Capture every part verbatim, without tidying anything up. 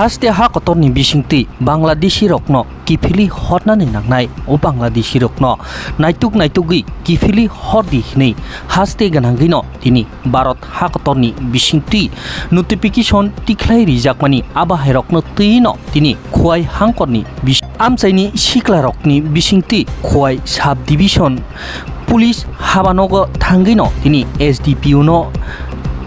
Haste ha kotorni bisingtwi Bangladeshi rokno kiphilwi hornani nangnai. O Bangladeshi rokno naituk naitugwi kiphilwi hordi hinwi haste gwnangwino tini Bharat ha kotorni bisingtwi notification tikhlai rijakmani abahairokno twino tini Khwai hangkorni bis-, amchaini siklarokni bisingtwi Khwai sub division police habanogo thangwino tini S D P O no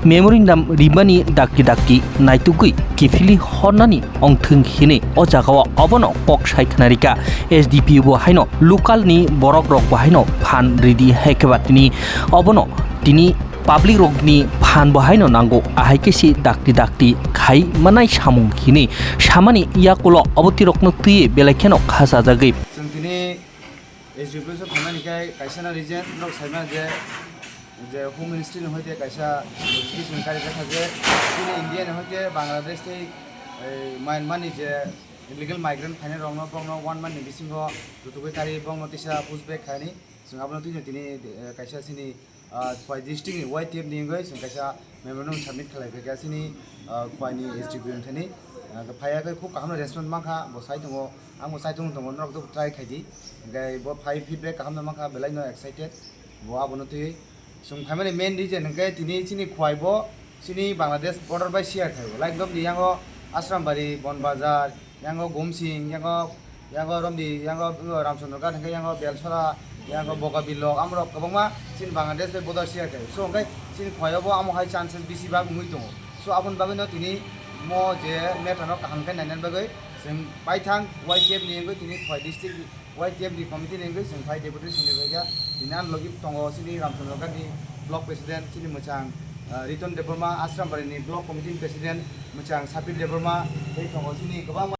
memorandum ribani dakti dakti naitugwi kiphilwi hornani ongthwng hinwi o jagao obono kok sai khwnarikha. S D P O bo haino local ni borok rok bo haino phan ridi hai khe ba tini obono tini public rokni phan bo haino nango, ahai khe se dakti dakti khai manai samung hinwi samani yakulo obotirokno twiwi belai kheno khachajagwi. Chwng tini S D P O phaimani khe kaisa na reason norok saimano je, je Home Ministry ni hoite kaisa notification kari jakha je chini India ni hoite Bangladesh tei, eh, Myanmar ni je illegal migrant phainai rokno bokno one month ni bisingo rutugwi kari bokno tisa push back khaini. Chwng abono twino tini, eh, kaisa chini ah, Khwai district ni Y T F ni wngwi chwng kaisa memorandum submit khlai phaikha chini, ah, Khwai ni S D P O thani. Ah, phaiya khe khub kaham response mankha, bo sai tongo, ang bo sai tongo, tongo, norok tei try khai di. Hwnkhe bo phai feedback kaham no mankha, belai no excited. Bo abono twi chwng phaimani main reason hwnkhe tini chini Khwai bo chini Bangladesh border bai share khai o. Like, romdi yango Asrambari, Bonbazar, yango Gumsing, yango, yango romdi, yango Ramchandra Ghat hwnkhe, yango Belsora, yango Bogabilok, amorok kwbangma chini Bangladesh bai border share khai. So hwnkhe chini Khwai o bo amo hai chances bisi bak wngwi tongo. So aboni bagwi no tini mo je matter no kaham khe nainani bagwi chwng paithang Y T F ni wngwi tini Khwai district Y T F ni committee ni wngwi chwng phai deputation ni phaikha. Tini ani logi tongo chini Ramchandra Ghat ni block president chini mwchang, ah, Riton Debbarma, Asrambari ni block committee ni president mwchang Sapir Debbarma, tei tongo chini kwbangma